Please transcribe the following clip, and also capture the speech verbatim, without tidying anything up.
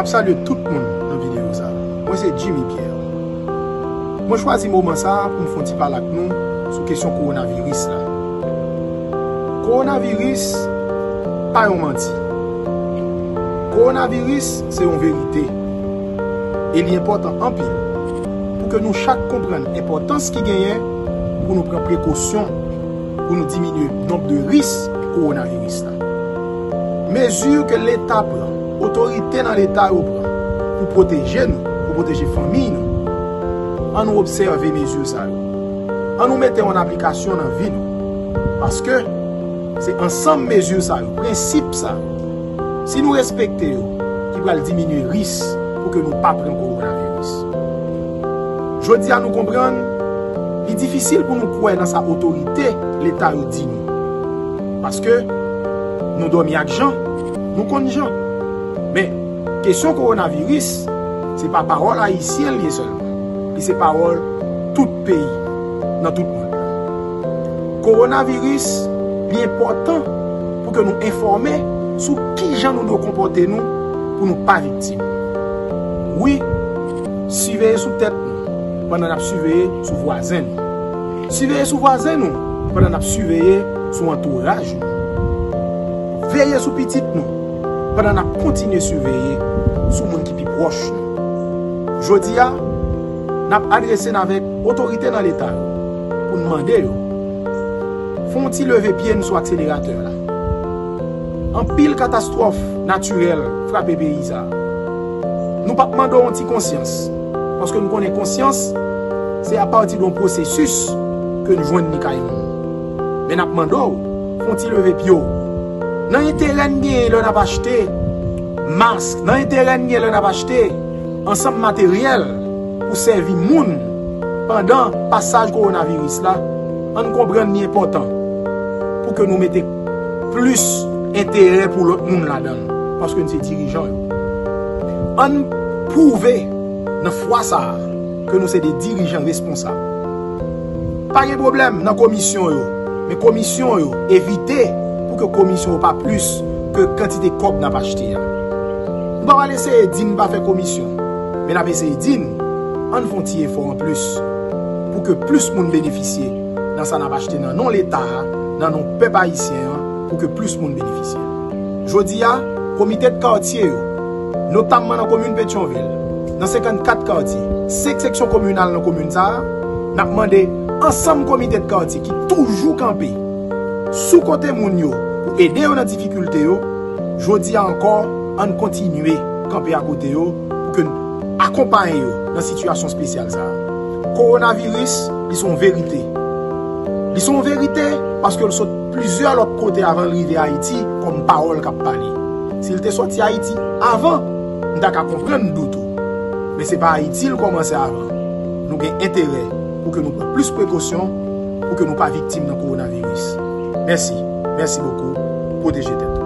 M ap salye tout moun nan videyo sa. Mwen se Jimmy Pierre. Mwen chwazi moman sa pou m fè yon ti pale ak nou sou kesyon kowonaviris la. Kowonaviris pa yon manti. Kowonaviris se yon verite. E li enpòtan anpil pou ke nou chak konprann enpòtans ki genyen pou nou pran prekosyon pou nou diminye nonb de risk kowonaviris la. Mezi ke Leta pran, otorite nan Leta yo pran pou pwoteje nou, pou pwoteje fanmiy nou, ann nou obsève mezi sa yo. Ann nou mete yo an aplikasyon nan vi nou. Paske se ansanm mezi sa yo, prensip sa, si nou respekte yo, ki pral diminye risk pou ke nou pa pran kowonaviris. Jodi a nou konprann, li difisil pou nou kwè nan sa otorite Leta yo di nou. Paske nou dòmi ak Jan, nou konn Jan. Men, kesyon kowonaviris, se pa pawòl ayisyen l ye sèlman. Li se pawòl tout peyi, nan tout mond. Kowonaviris, li enpòtan pou ke nou enfòme sou kijan nou dwe konpòte nou pou nou pa viktim. Wi, siveye sou tèt nou pandan n ap siveye sou vwazen nou. Siveye sou vwazen nou pandan n ap siveye sou antouraj nou. Veye sou pitit nou pandan n ap kontinye siveye sou moun ki pi pwòch nou. Jodi a, n ap adrese n avèk otorite nan Leta yo pou n mande yo fè yon ti leve pye n sou akseleratè la. Anpil katastwòf natirèl frape peyi sa a. Nou p ap mande w yon ti konsyans, paske nou konnen konsyans se apati de yon pwosesis ke n jwenn li kay moun. Men n ap mande w fè yon ti leve pye w. Nan enterè n genyen lè n ap achte mask, nan enterè n genyen lè n ap achte ansanm materyèl pou sèvi moun pandan pasaj kowonaviris la, ann konprann li enpòtan pou ke nou mete plis enterè pou lòt moun ladan l, paske n se dirijan yo. Ann pwouve nan fwa sa a ke nou se de dirijan responsab. Pa gen pwoblèm nan komisyon yo, men komisyon yo, evite pou ke komisyon yo pa plis ke kantite kòb n ap achte a. M pa pral eseye di n pa fè komisyon, men n ap eseye di n, ann fè yon ti efò anplis pou ke plis moun benefisye nan sa n ap achte nan non Leta a, nan non pèp ayisyen an, pou ke plis moun benefisye. Jodi a, komite de katye yo, notamman nan komin Petyonvil, nan senkannkat katye, senk seksyon kominal nan komin sa a, n ap mande ansanm komite de katye ki toujou kanpe sou kote moun yo pou ede yo nan difikilte yo, jodi a ankò, ann kontinye kanpe akote yo pou ke n akonpaye yo nan sitiyasyon espesyal sa a. Kowonaviris, li se yon verite. Li se yon verite paske l sot plizyè lòt kote avan l rive Ayiti kòm pawòl k ap pale. Si l te sòti Ayiti avan, m ta ka konprann dout ou. Men se pa Ayiti l kòmanse avan. Nou gen enterè pou ke nou pran plis prekosyon pou ke nou pa viktim nan kowonaviris. Mèsi. Mèsi bokou. Pwoteje tèt ou.